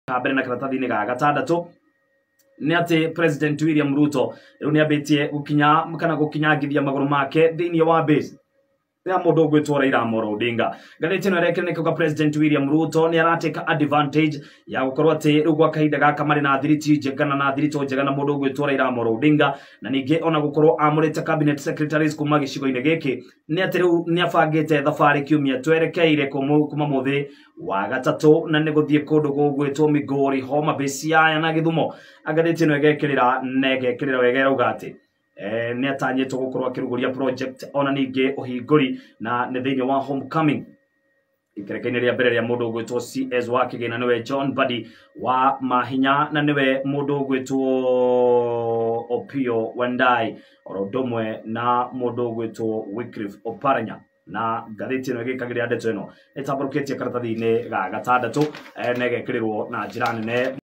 Ka mbere na karatathi-inĩ ga gatandatũ nĩ atĩ President William Ruto rĩu nĩ ambĩtie gũkinya kana gũkinyangithia magũrũ make thĩinĩ wa base ya mũndũ ũgwĩtwo Raila Amolo Odinga. Ngathĩti ĩno ĩrekĩra nĩ President William Ruto nĩ arateka advantage ya gũkorwo atĩ rĩu gwa kahinda gaka marĩ na thiriti njega na thiritũ njega na mũndũ ũgwĩtwo Raila Amolo Odinga, na ningĩ ona gũkorwo amũrĩte cabinet secretaries kuma gĩcigo-inĩ gĩkĩ, nĩ atĩ rĩu nĩ abangĩte thabarĩ kiumia twerekeire kuma mũthĩ wa gatatũ, na nĩ gũthiĩ kũndũ gũgwĩtwo Migori, Homa Bay, Siaya na Gĩthumo. Ngathĩti ĩno ĩgekĩrĩra na ĩgekĩrĩra wega, ĩrauga atĩ nĩ atanyĩtwo gũkorwo akĩrugũria project ona ningĩ ũhingũri, na nĩ thĩinĩ wa homecoming ikereka-inĩ rĩa mbere rĩa mũndũ ũgwĩtwo CS wa kĩgĩna, nĩwe John Mbadi wa Mahinya, na nĩwe mũndũ ũgwĩtwo Opiyo Wandayi, oro ũndũ ũmwe na mũndũ ũgwĩtwo Wycliffe Oparanya. Na ngathĩti ĩno ĩgĩkagĩrĩra ndeto ĩno ĩtambũrũkĩtie karatathi-inĩ ga gatandatũ, na ĩgekĩrĩrwo na njĩra nene.